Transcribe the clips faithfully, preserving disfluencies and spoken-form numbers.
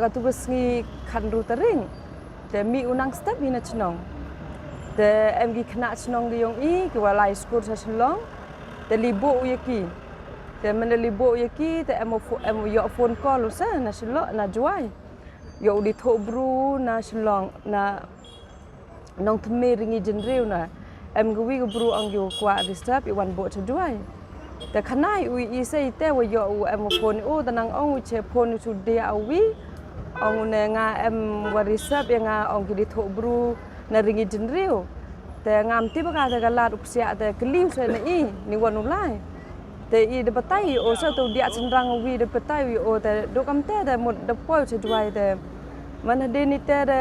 Katu ka sngi khatynru tarik, te mih u nang step hi na chnong. Te em ki khynnah chnong ki yong i, ki wa lai skur sha Shillong. Te li buh u ya ki. Te mynda li buh u ya ki, te em u pho-, em u yoh phone call u sa na Shillong, na Jowai. Yoh u di thoh bru na Shillong, na Nongthymmai Ringi Jynriew na. Em ka wi ka bru ong ki wa kwah reserve i wan buh cha Jowai. Te khana i u i sa i te wa yoh u em u phone u, te nang ong u che phone u chu dia u wi. Ong u ne nga em wa reserve ya nga, ong ki di thoh bru na Ringi Jynriew. Te ngam tip ka te ka lad u psiah te kylli u sa na i, ni wan u lai. Te i da batai o sa tu dia chynrang u wi da batai wi o te do kam te da mut da poi cha Jowai te. Man hadien ni te da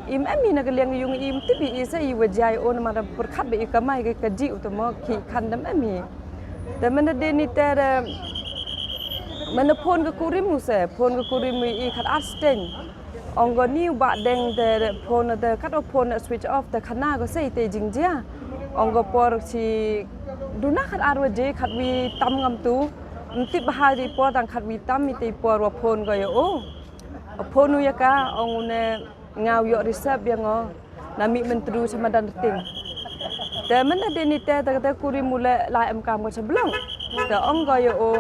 im em i na ka liang yung im tip i sa i wa jai o na ma da pyrkhat ba i kamai ka, ka ji u te mo ki khan dam em i. Te man hadien ni te da man da phone ka kurim u se, phone ka kurim u i khat ar steng. Ong ko ni u ba deng te phone te kat o phone switch off te khana ko sei te jingjia. Ong ko por chi duna khat ar waje khat wi tam ngam tu. Mtip bahar di por tang khat wi tam mi te por wa phone ko yo o. Phone u ya ka ong u ne nga u yoh reserve ya ngo. Na mi mentru cha madan ting. Te man hadien ni te te te kurim u le la em kam ko cha blong. Te ong ko yo o.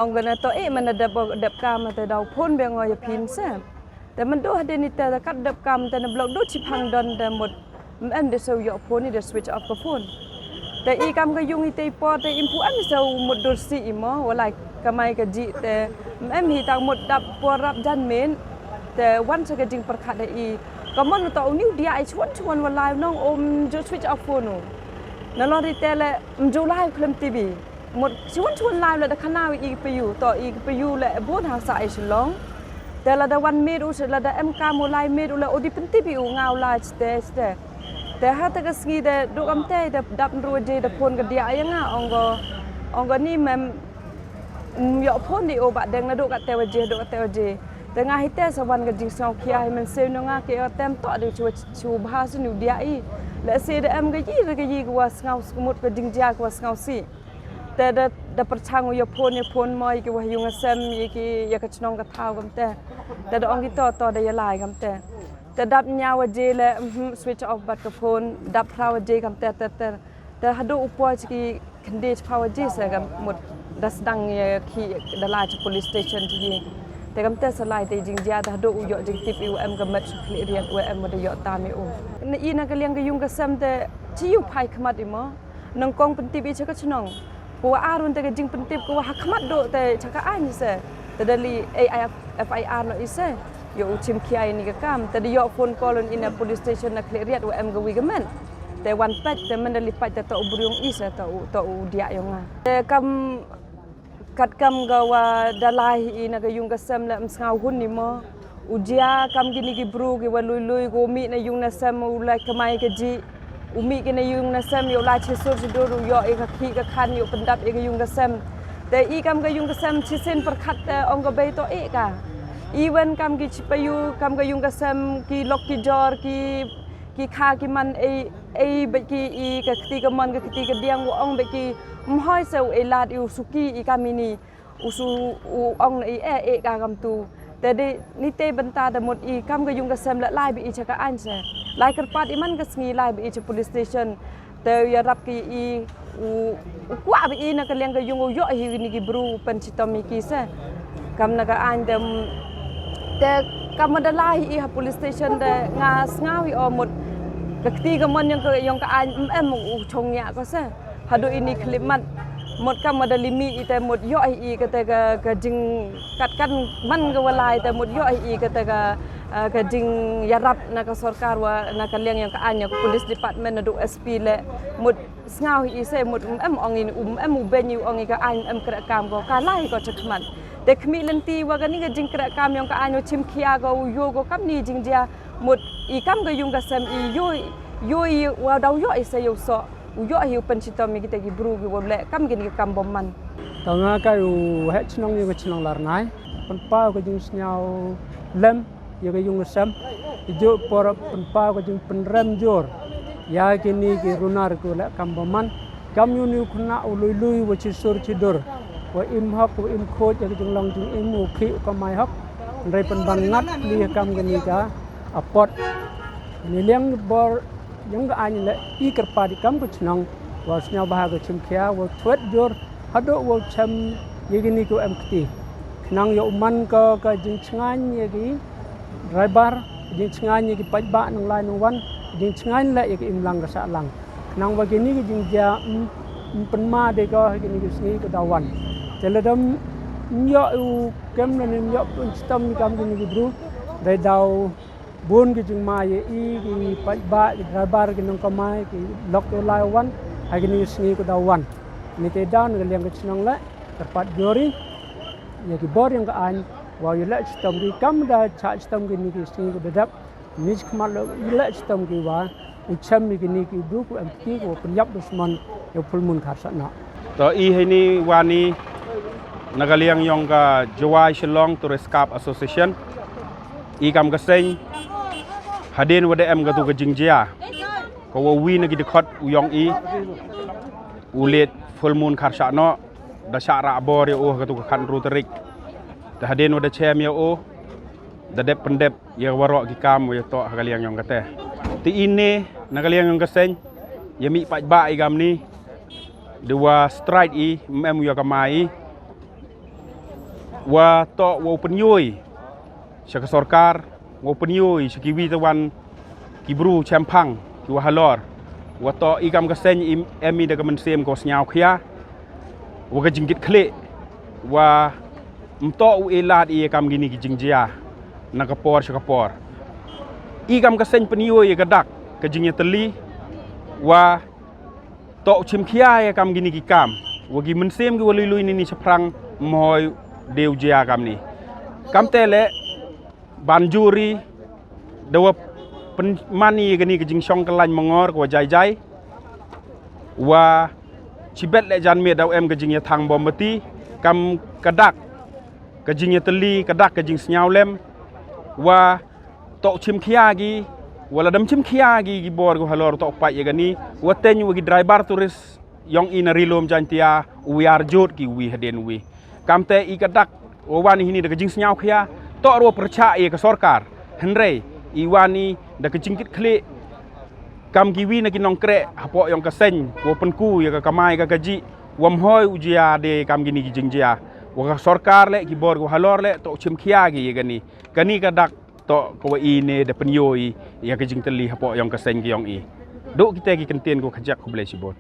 Ong ko na to e man dep dep kam te dau phone be ngo ya phin se. Te man do hadien ni te kat dep kam te na blok do chi phang don te mut. Em de so yoh phone ni de switch off ko phone. Te i kam ka yung i te i por te im pu em so mut dur si i mo, wa lai kamai ka ji te em hi tang mut dap por rap jan min. Te wan sa ka jing pyrkhat de i. Ka mon u to u ni u dia i chuan chuan wa lai nong um jo switch off phone u. Na lon ri te le mjo lai klem T V. Mut chuan chuan lai le da khana i pa yu to i pa yu le bun hang sa i Shillong. Te la da wan mit u se la da em kam u lai mit u le o di pyntip i u nga u lai chite chite. Te ha te ka sngi de du kam te de dap nru je de phone ka dia ya nga ong ko. Ong ko ni mem, mm, yoh phone di o ba deng na du ka te waje du ka te waje. Te nga hi te sa wan ka jingsngaw khia hi men se no nga ke o tem to de chu chu bha su ni u dia i. Le se de em ka yi re ka yi ko wa sngaw mut ka jingjia ko wa sngaw si. Te da, da pyrchang u ya phone, ya phone mo, ya ki wa yung asem, ya ki, ya ka chnong ka thaw kam te. Te da ong ki to, to da ya lai kam te. Te dap nya waje le, mhm, switch off bat ka phone, dap phra waje kam te, te, te. Te hadu u po chi ki khynde chi pha waje se kam mut da sdang ya ki da lai chi police station chi ki. Te kam te sa lai te jingjia te hadu u yoh jingtip i u em ka met su khli riat u em da yoh tam i u. Na i na ka liang ka yung ka sem te chi u phai khmat i mo. Nang kong pyntip i cha ka chnong. Ko wa arun te ka jing pyntip ko wa ha khmat do te cha ka ain se. Te da li A I F I R no i se. Yo u chim khia i ni ka kam. Te da yo phone call un ina police station na Khliehriat wa em ka wi ka men. Te wan pet te men da li pet te to u bru yong i se to u, to u dia yong nga. Te kam Katkam ka wa da lai hi i na ka yung ka sem le ym sngaw hun ni mo. U jia kam kini ki bru ki wa lui lui ko mih na yung na sem u lai kamai ka ji. U mih ki na yung na sem yo lai chi sur chi dur u yo i ka khi ka khan yo pyndap i ka yung ka sem. Te i kam ka yung ka sem chi sin pyrkhat te ong ka bei to i ka. I wen kam ki chi pa yu kam ka yung ka sem ki lok ki jor ki, ki kha ki man ei, ei bad ki i ka kti ka mon ka kti ka diang u ong bad ki mhoi se u ei lad i u suki i kam ini. U su u ong na i e e ka kam tu. Te de ni te bynta da mut i kam ka yung ka sem la lai bi i cha ka ain se. Lai kyrpad i man ka sngi lai bi i cha police station. Te ya rap ki i u, u kwah bi i na ka liang ka yung u yo hi ni ki bru pen chitom i ki se. Kam na ka ain te, te kam da lai i ha police station te nga sngaw i o mut ka kti ka mon yung ka, yung ka ain em em u chong ya ko se. Hadu ini khlip mat mut kam da limi ite mut yo i kate ka, ka jing kat kan man ka walai te mut yo i kate ka, eh, ka jing yarap na ka sorkar wa na ka liang yang ka ain ya ka police department na du S P le mut sngaw i se mut um em ong in um em u ben ong i ka ain em kre kam ko ka lai ko chakmat. Te khmi lenti wa ka ni ka jing kre kam yang ka ain wa chim khia ko u yo ko kam ni jing jia mut i kam ka yung ka sem i yo, yo i wa dau yo i se yo so. U yoh hi u pynchitom ïa kita ki bru ki wa leh kam kine ki kam bym man. Tang nga kai u heh chnong ïa ka chnong Larngai. Pynpaw ka jingsngew lem ïa ka yung ka sem. Ïa ju por pynpaw ka jingpynrem jur ïa kine ki runar ki wa leh kam bym man. Kam ïa une u khynnah u lui lui wa chi sur chi dur wa im hok wa im khuid ïa ka jinglong jingim u khih u kamai hok. Hynrei pynban ngat li ha kam kane ka apot. Ngi liang bor ïong ka aiñ leh i kyrpad i kam ka chnong wa sñiaw bha ka chimkhia wa thwet jur haduh wa chem ïa kine ki em kti. Khnang ïa u man ka ka jingchngaiñ ïa ki driver, jingchngaiñ ïa ki paidbah nang lai nang wan, jingchngaiñ leh ïa ki imlang ka sahlang. Khnang ba kine ki jingjia ym ym pynma de ka ha kine ki sngi ka daw wan. Te lada ym ïoh u kem lane ym ïoh pynchitom ïa kam kine ki bru, dei daw bun ki jingma ïa i ki paidbah, ki driver, ki nongkamai, ki lok ki lai wan ha kine ki sngi ka daw wan. Ni te daw na ka liang ka chnong leh kyrpad jur i ïa ki bor ïong ka aiñ wa ïa leh chitom ki kam da chah chitom kine ki sngi ka da dep. Ni chi khmat leh ïa leh chitom ki wa u chem ïa kine ki bru ku em kti ku wa pynïap dusmon ïa u Full Moon Kharsahnoh. To i heini wani na ka liang ïong ka Jowai Shillong Tourist Club Association. I kam ka seng hadien wa da em ka tu ka jingjia ka wa wi na ki dkhot u ïong i u leit Full Moon Kharsahnoh da shah rah bor ïa u ha ka tu ka khatynru tarik. Te hadien wa da chem ïa u da dep pyndep ïa waroh ki kam wa ïa toh ha ka liang ïong kate. Te ine na ka liang ïong ka seng ïa mih paidbah i kam ni de wa strike i ym em u ïa kamai i wa toh wa u pynïoi sha ka sorkar, wa u pynïoi sha ki wi te wan ki bru chemphang ki wa halor. Wa toh i kam ka seng i em i da ka mynsiem ka wa sñiaw khia wa ka jingkit khlieh wa ym toh u e lad i ïa kam kine ki jingjia na ka por sha ka por. I kam ka seng pynïoi ïa ka dak ka jingïatylli wa toh u chimkhia ïa kam kine ki kam wa ki mynsiem ki wa lui lui nini shaphrang ym hoi de u jia kam ni. Kam te leh ban jur i da wa pynman ïa kane ka jingshong ka lain mangor ka wa jai jai wa chibet leh janmiet da wa em ka jingïathang bom bati kam ka dak ka jingïatylli ka dak ka jingsñiaw lem wa toh chimkhia ki wa la dam chimkhia ki ki bor ki halor toh pait ïa kane wa teng wa ki driver tourist ïong i na Ri Lum Jaintia u wiar jot ki wi hadien wi. Kam te i ka dak wa wan i hini da ka jingsñiaw khia toh ruh pyrchah ïa ka sorkar. Hynrei i wan i da ka jingkit khlieh kam ki wi na ki nongkreh hapoh ïong ka seng wa pynku ïa ka kamai ka kajih wa ym hoi u jia de kam kini ki jingjia wa ka sorkar leh ki bor ki wa halor leh toh chimkhia ki ïa kani. Kani ka dak toh ka wa i ne da pynïoi ïa ka jingtylli hapoh ïong ka seng ki ïong i. Duh kita ki kyntien ko khajak khublei shibun.